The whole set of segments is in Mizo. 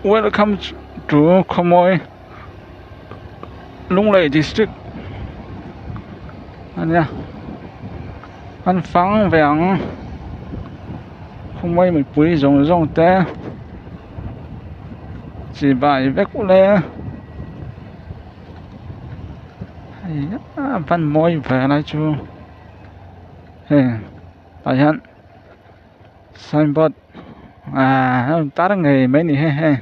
Welcome to Khawmawi Lunglei district a nia an fang ve ang Khawmawi mipui zawng zawng te chibai vek ule hei a van mawi ve lai chu hei tah hian signboard ahh a rawn tar ngei mai a ni he hei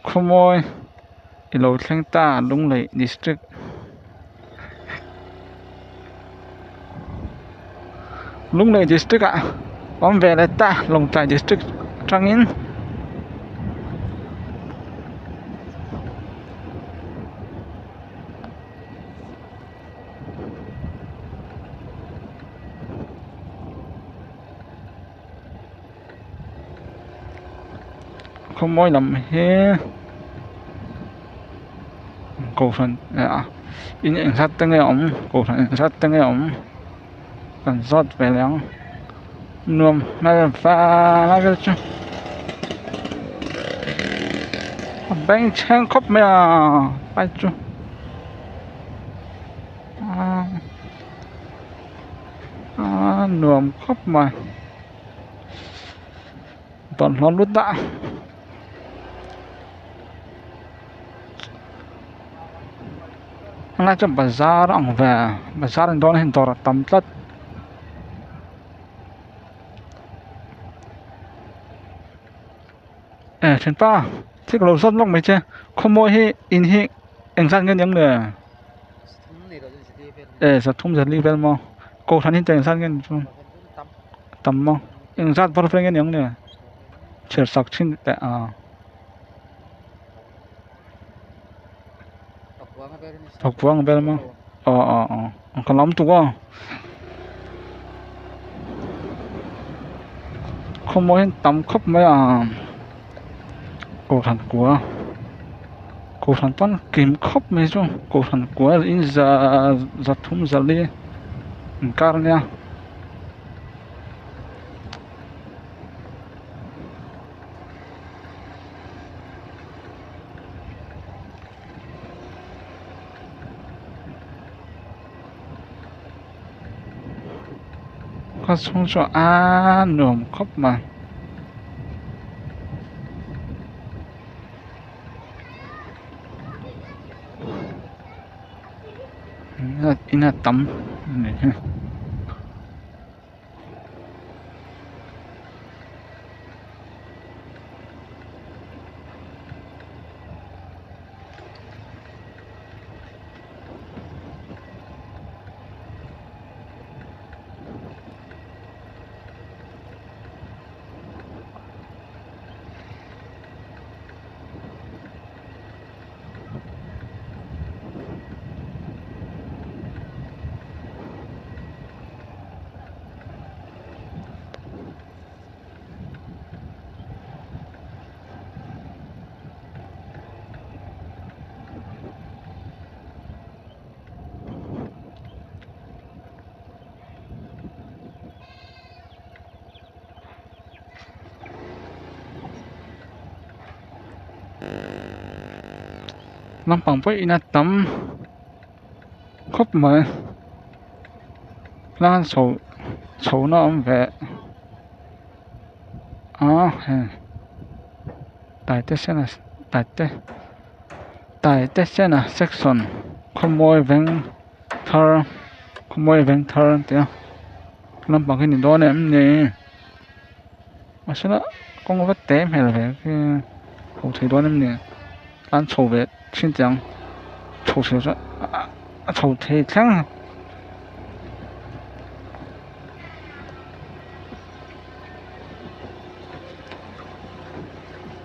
khawmawi i lo thleng ta Lunglei district Lunglei district ah awm ve leh ta Lawngtlai district atangin. Khawmawi lam hi kohhran ah in engzat te nge awm kohhran engzat te nge awm kan zawt ve leh ang nuam hmel fal vel chu a bengchheng khawp mai a bike chu a nuam khawp mai bawlhhlawh lut a helai chu bazar a ang ve bazar an dawn hian dawr a tam tlat. E thianpa thil ka lo zawt lawk mai che khawmawi hi in hi engzat nge ni ang le e zathum zali vel maw kohhran hi engzat nge ni chu tam maw engzat var vel nge ni ang le chhiar sak thin teh a pakua ang vel maw aw aw aw ka lam tuk aw khawmawi hi an tam khawp mai a kohhran kua kohhran pawn kim khawp mai chu kohhran kua in za zathum zali inkar ania. Khaw chhung chu a nuam khawp mai. In a tam a ni hi. Naupang pawh in a tam khawp mai tlang chho chho na a awm ve a hei taitesena taite taitesena section khawmawi veng thar khawmawi veng thar an ti a lampang hi ni dawn em ni mahsela kawng va te hmel ve khi ho thei dawn em ni an chho ve thin teh ang chho thei chuan a chho thei thleng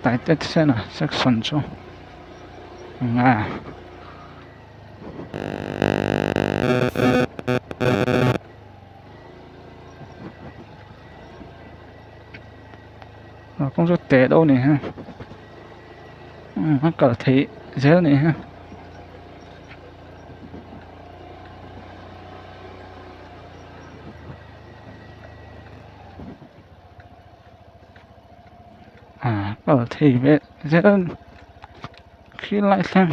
taitesena section chu eng nge. Kawng chu teh deuh a ni hi a kal theih zel a nih hi. Ah kal thei ve zel khi lai thleng.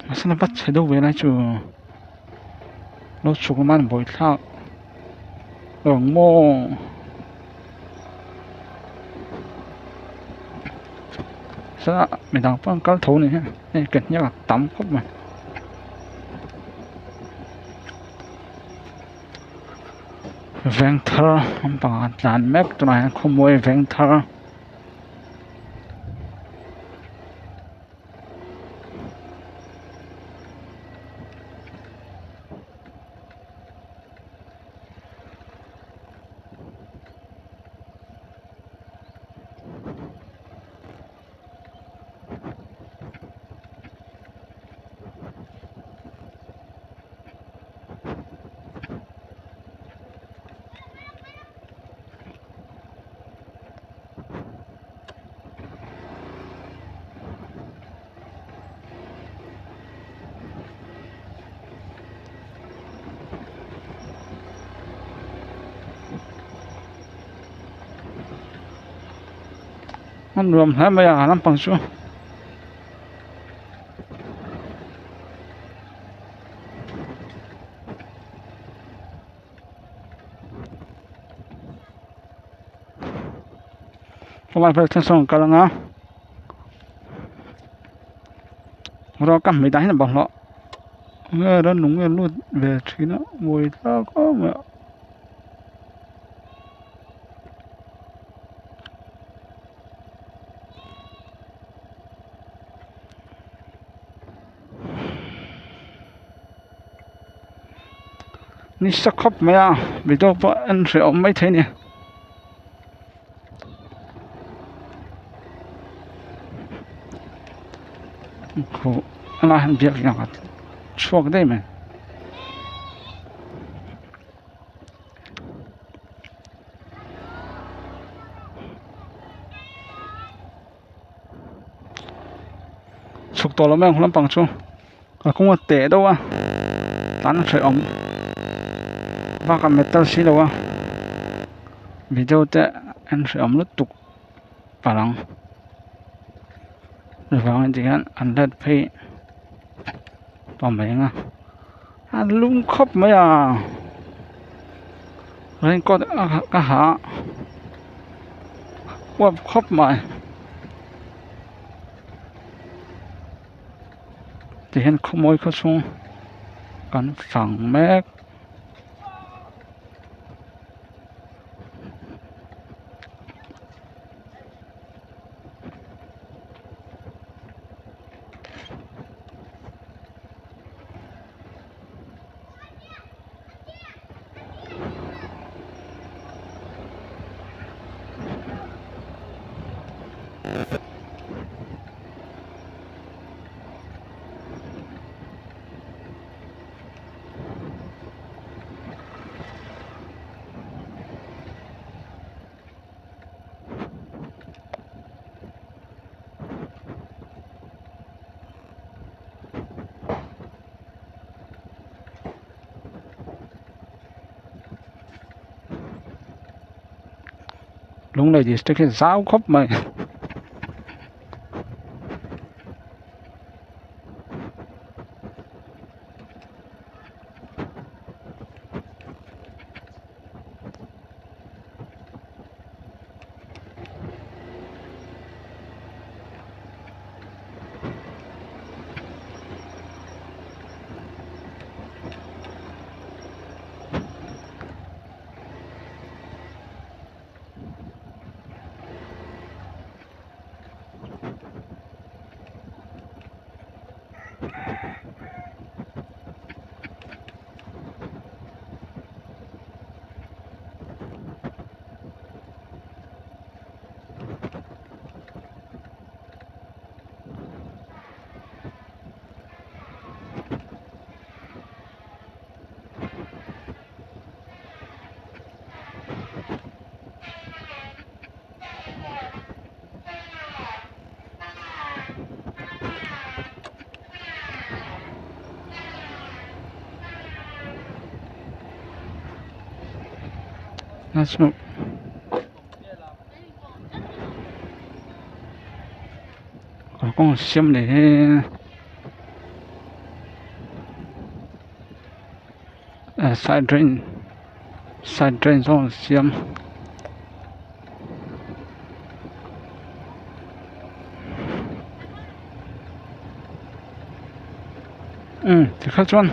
Mahse va chhe deuh ve lai chu lo chhuk lamah an buai thlak ang maw. Sawtah midang pawh an kal tho a ni hei ke hniak a tam khawp mai. Vengthar lampangah an tlan mek tunah hian khawmuai vengthar. A nuam hle mai a lampang chu. Khawlai vel thleng sawn kal anga rawk a hmui dan hian a bawlhhlawh nge rannung nge lut ve thin a mawi tlak em mai a. Nisa khawp mai a video pawh en hreh awm maithei a ni. Khuh a lai hian biak in a chhuak daih mai. Chhuk tawh lo mai ang lampang chu a kawng a teh deuh a tan a hrehawm bakah metal si lo a video te en hrehawm lutuk palh ang chuvangin tikhian an let phei tawh mai ang a a lum khawp mai a raincoat ka ha a uap khawp mai tihian khawmawi khaw chhung kan fang mek. Lunglei district hi zau khawp mai. Na chu kalkawng siam leh hi side drain side drain zawng an siam. Umm tikha chuan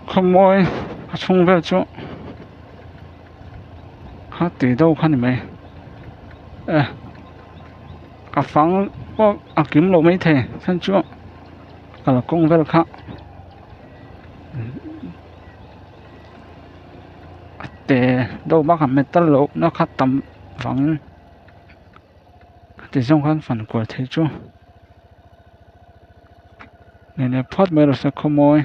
khawmawi a chhung vel chu kha tui deuh kha ni mai e a fang pawh a kim lo maithei chhan chu kalkawng vel kha a te deuh bakah metal loh na kha tam vangin ti zawng khan fan kual thei chu. Nene phawt mai rawh se khawmawi.